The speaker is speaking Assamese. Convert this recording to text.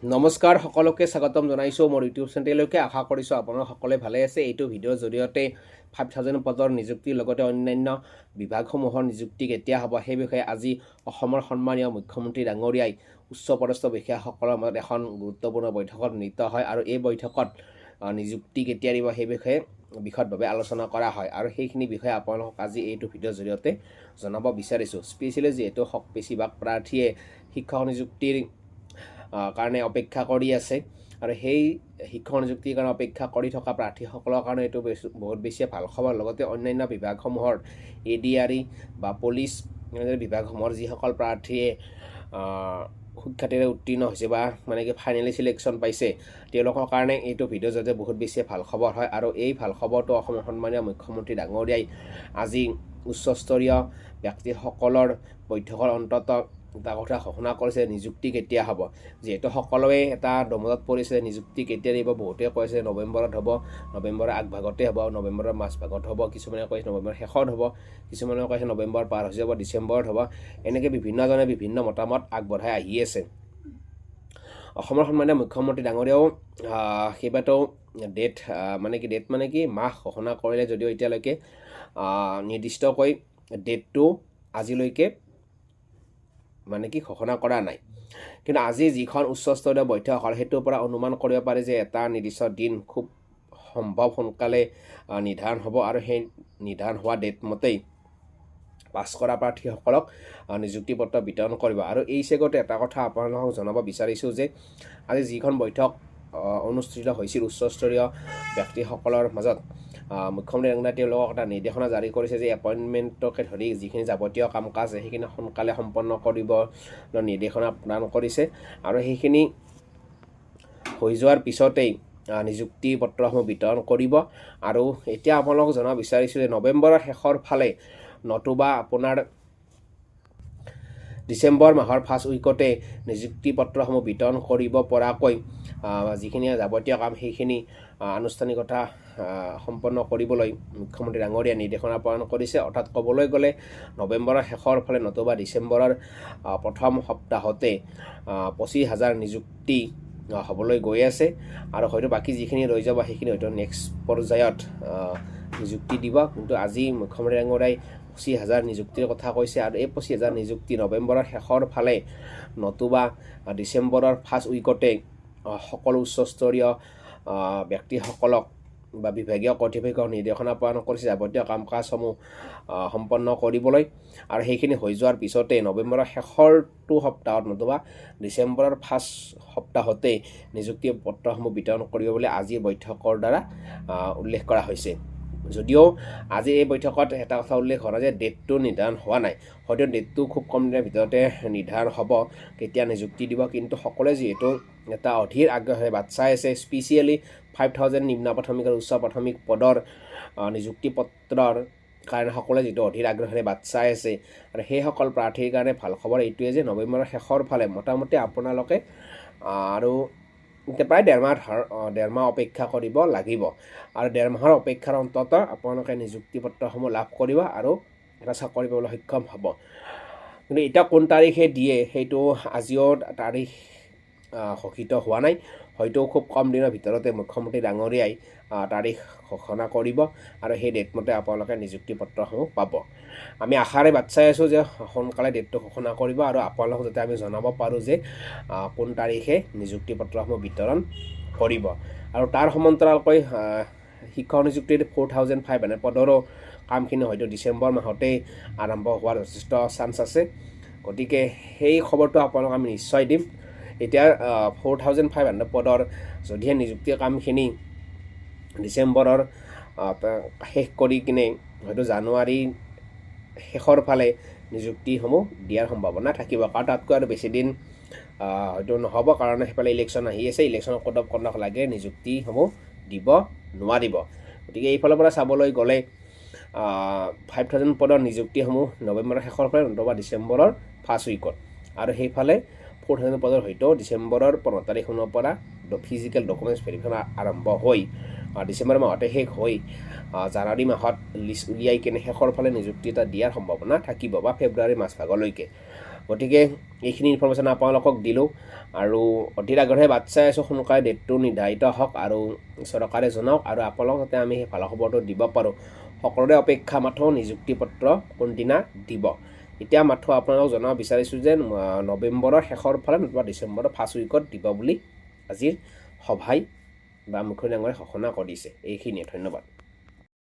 নমস্কাৰ, সকলোকে স্বাগতম জনাইছোঁ মোৰ ইউটিউব চেনেললৈকে। আশা কৰিছোঁ আপোনালোক সকলোৱে ভালে আছে। এইটো ভিডিঅ'ৰ জৰিয়তে 5000 পদৰ নিযুক্তিৰ লগতে অন্যান্য বিভাগসমূহৰ নিযুক্তি কেতিয়া হ'ব, সেই বিষয়ে আজি অসমৰ সন্মানীয় মুখ্যমন্ত্ৰী ডাঙৰীয়াই উচ্চ পদস্থ বিষয়াসকলৰ মাজত এখন গুৰুত্বপূৰ্ণ বৈঠকত মিলিত হয় আৰু এই বৈঠকত নিযুক্তি কেতিয়া দিব, সেই বিষয়ে বিশদভাৱে আলোচনা কৰা হয় আৰু সেইখিনি বিষয়ে আপোনালোকক আজি এইটো ভিডিঅ'ৰ জৰিয়তে জনাব বিচাৰিছোঁ। স্পেচিয়েলি যিহেতু বেছিভাগ প্ৰাৰ্থীয়ে শিক্ষক নিযুক্তিৰ কাৰণে অপেক্ষা কৰি আছে আৰু সেই শিক্ষক নিযুক্তিৰ কাৰণে অপেক্ষা কৰি থকা প্ৰাৰ্থীসকলৰ কাৰণে এইটো বহুত বেছিয়ে ভাল খবৰ। লগতে অন্যান্য বিভাগসমূহৰ এডিআৰই বা পুলিচ এনেদৰে বিভাগসমূহৰ যিসকল প্ৰাৰ্থীয়ে সুখ্যাতিৰে উত্তীৰ্ণ হৈছে বা মানে কি ফাইনেলি চিলেকশ্যন পাইছে, তেওঁলোকৰ কাৰণে এইটো ভিডিঅ' যাতে বহুত বেছিয়ে ভাল খবৰ হয়। আৰু এই ভাল খবৰটো অসমৰ সন্মানীয় মুখ্যমন্ত্ৰী ডাঙৰীয়াই আজি উচ্চস্তৰীয় ব্যক্তিসকলৰ বৈঠকৰ অন্তত এটা কথা ঘোষণা কৰিছে, নিযুক্তি কেতিয়া হ'ব। যিহেতু সকলোৱে এটা দোমোজাত পৰিছে, নিযুক্তি কেতিয়া দিব। বহুতে কৈছে নৱেম্বৰত হ'ব, নৱেম্বৰৰ আগভাগতে হ'ব, নৱেম্বৰৰ মাজভাগত হ'ব, কিছুমানে কৈছে নৱেম্বৰৰ শেষত হ'ব, কিছুমানে কৈছে নৱেম্বৰ পাৰ হৈ যাব, ডিচেম্বৰত হ'ব। এনেকৈ বিভিন্নজনে বিভিন্ন মতামত আগবঢ়াই আহি আছে। অসমৰ সন্মানীয় মুখ্যমন্ত্ৰী ডাঙৰীয়াও কেইবাটাও ডেট, মানে কি ডেট, মানে কি মাহ ঘোষণা কৰিলে যদিও এতিয়ালৈকে নিৰ্দিষ্টকৈ ডেটটো আজিলৈকে মানে কি ঘোষণা কৰা নাই। কিন্তু আজি যিখন উচ্চস্তৰীয় বৈঠক হ'ল, সেইটোৰ পৰা অনুমান কৰিব পাৰি যে এটা নিৰ্দিষ্ট দিন খুব সম্ভৱ সোনকালে নিৰ্ধাৰণ হ'ব আৰু সেই নিৰ্ধাৰণ হোৱা ডেট মতেই পাছ কৰা প্ৰাৰ্থীসকলক নিযুক্তি পত্ৰ বিতৰণ কৰিব। আৰু এই চেগতে এটা কথা আপোনালোকক জনাব বিচাৰিছোঁ যে আজি যিখন বৈঠক অনুষ্ঠিত হৈছিল উচ্চস্তৰীয় ব্যক্তিসকলৰ মাজত, মুখ্যমন্ত্ৰী ডাঙৰীয়াই তেওঁলোকক এটা নিৰ্দেশনা জাৰি কৰিছে যে এপইণ্টমেণ্টকে ধৰি যিখিনি যাৱতীয় কাম কাজ, সেইখিনি সোনকালে সম্পন্ন কৰিব নিৰ্দেশনা প্ৰদান কৰিছে আৰু সেইখিনি হৈ যোৱাৰ পিছতেই নিযুক্তি পত্ৰসমূহ বিতৰণ কৰিব। আৰু এতিয়া আপোনালোকক জনাব বিচাৰিছোঁ যে নৱেম্বৰৰ শেষৰ ফালে নতুবা আপোনাৰ ডিচেম্বৰ মাহৰ ফাৰ্ষ্ট উইকতে নিযুক্তি পত্ৰসমূহ বিতৰণ কৰিব পৰাকৈ যিখিনি যাৱতীয় কাম, সেইখিনি আনুষ্ঠানিকতা সম্পন্ন কৰিবলৈ মুখ্যমন্ত্ৰী ডাঙৰীয়াই নিৰ্দেশনা প্ৰদান কৰিছে। অৰ্থাৎ ক'বলৈ গ'লে নৱেম্বৰৰ শেষৰ ফালে নতুবা ডিচেম্বৰৰ প্ৰথম সপ্তাহতে 25,000 নিযুক্তি হ'বলৈ গৈ আছে আৰু হয়তো বাকী যিখিনি ৰৈ যাব, সেইখিনি হয়তো নেক্সট পৰ্যায়ত নিযুক্তি দিব। কিন্তু আজি মুখ্যমন্ত্ৰী ডাঙৰীয়াই 25,000 নিযুক্তিৰ কথা কৈছে আৰু এই 25,000 নিযুক্তি নৱেম্বৰৰ শেষৰ ফালে নতুবা ডিচেম্বৰৰ ফাৰ্ষ্ট উইকতে সকলো উচ্চস্তৰীয় ব্যক্তিসকলক বা বিভাগীয় কৰ্তৃপক্ষক নিৰ্দেশনা প্ৰদান কৰিছে যাৱতীয় কাম কাজসমূহ সম্পন্ন কৰিবলৈ। আৰু সেইখিনি হৈ যোৱাৰ পিছতে নৱেম্বৰৰ শেষৰটো সপ্তাহত নতুবা ডিচেম্বৰৰ ফাৰ্ষ্ট সপ্তাহতেই নিযুক্তি পত্ৰসমূহ বিতৰণ কৰিব বুলি আজিৰ বৈঠকৰ দ্বাৰা উল্লেখ কৰা হৈছে। যদিও আজি এই বৈঠকত এটা কথা উল্লেখ হোৱা নাই যে ডেটটো নিৰ্ধাৰণ হোৱা নাই। হয়তো ডেটটো খুব কম দিনৰ ভিতৰতে নিৰ্ধাৰণ হ'ব, কেতিয়া নিযুক্তি দিব। কিন্তু সকলোৱে যিহেতু এটা অধীৰ আগ্ৰহেৰে বাট চাই আছে, স্পেচিয়েলি 5000 নিম্ন প্ৰাথমিক আৰু উচ্চ প্ৰাথমিক পদৰ নিযুক্তি পত্ৰৰ কাৰণে সকলোৱে যিটো অধীৰ আগ্ৰহেৰে বাট চাই আছে, আৰু সেইসকল প্ৰাৰ্থীৰ কাৰণে ভাল খবৰ এইটোৱে যে নৱেম্বৰৰ শেষৰ ফালে মোটামুটি আপোনালোকে আৰু এতিয়া প্ৰায় 1.5 মাহ অপেক্ষা কৰিব লাগিব আৰু ডেৰ মাহৰ অপেক্ষাৰ অন্তত আপোনালোকে নিযুক্তি পত্ৰসমূহ লাভ কৰিব আৰু এটা চাকৰি পাবলৈ সক্ষম হ'ব। কিন্তু এতিয়া কোন তাৰিখে দিয়ে, সেইটো আজিও তাৰিখ ঘোষিত হোৱা নাই। হয়তো খুব কম দিনৰ ভিতৰতে মুখ্যমন্ত্ৰী ডাঙৰীয়াই তাৰিখ ঘোষণা কৰিব আৰু সেই ডেট মতে আপোনালোকে নিযুক্তি পত্ৰসমূহ পাব। আমি আশাৰে বাট চাই আছোঁ যে সোনকালে ডেটটো ঘোষণা কৰিব আৰু আপোনালোকক যাতে আমি জনাব পাৰোঁ যে কোন তাৰিখে নিযুক্তি পত্ৰসমূহ বিতৰণ কৰিব। আৰু তাৰ সমান্তৰালকৈ শিক্ষক নিযুক্তিৰ 4500 পদৰো কামখিনি হয়তো ডিচেম্বৰ মাহতেই আৰম্ভ হোৱাৰ যথেষ্ট চান্স আছে। গতিকে সেই খবৰটো আপোনালোক আমি নিশ্চয় দিম। এতিয়া 4500 পদৰ যদিহে নিযুক্তিৰ কামখিনি ডিচেম্বৰৰ শেষ কৰি কিনে হয়তো জানুৱাৰী শেষৰ ফালে নিযুক্তিসমূহ দিয়াৰ সম্ভাৱনা থাকিব। কাৰণ তাতকৈ আৰু বেছি দিন হয়তো নহ'ব, কাৰণ সেইফালে ইলেকশ্যন আহি আছে। ইলেকশ্যনৰ কোড অফ কণ্ডাক্ট লাগে, নিযুক্তিসমূহ দিব নোৱাৰিব। গতিকে এইফালৰ পৰা চাবলৈ গ'লে 5000 পদৰ নিযুক্তিসমূহ নৱেম্বৰৰ শেষৰ ফালে নতুবা ডিচেম্বৰৰ ফাৰ্ষ্ট উইকত আৰু সেইফালে 4000 পদৰ হয়তো ডিচেম্বৰৰ 15 তাৰিখৰ পৰা ফিজিকেল ডকুমেণ্টছ ভেৰিফিকেশ্যন আৰম্ভ হৈ ডিচেম্বৰ মাহতে শেষ হৈ জানুৱাৰী মাহত লিষ্ট উলিয়াই কিনে শেষৰ ফালে নিযুক্তি এটা দিয়াৰ সম্ভাৱনা থাকিব বা ফেব্ৰুৱাৰী মাজভাগলৈকে। গতিকে এইখিনি ইনফৰ্মেশ্যন আপোনালোকক দিলোঁ আৰু অধীৰ আগ্ৰহেৰে বাট চাই আছোঁ, সোনকালে ডেটটো নিৰ্ধাৰিত হওক আৰু চৰকাৰে জনাওক আৰু আপোনালোকক যাতে আমি সেই ভাল খবৰটো দিব পাৰোঁ। সকলোৰে অপেক্ষা মাথোঁ নিযুক্তি পত্ৰ কোনদিনা দিব। এতিয়া মাথোঁ আপোনালোকক জনাব বিচাৰিছোঁ যে নৱেম্বৰৰ শেষৰ ফালে নতুবা ডিচেম্বৰৰ ফাৰ্ষ্ট উইকত দিব বুলি আজিৰ সভাই বা মুখ্যমন্ত্ৰী ডাঙৰীয়াই ঘোষণা কৰিছে। এইখিনিয়ে, ধন্যবাদ।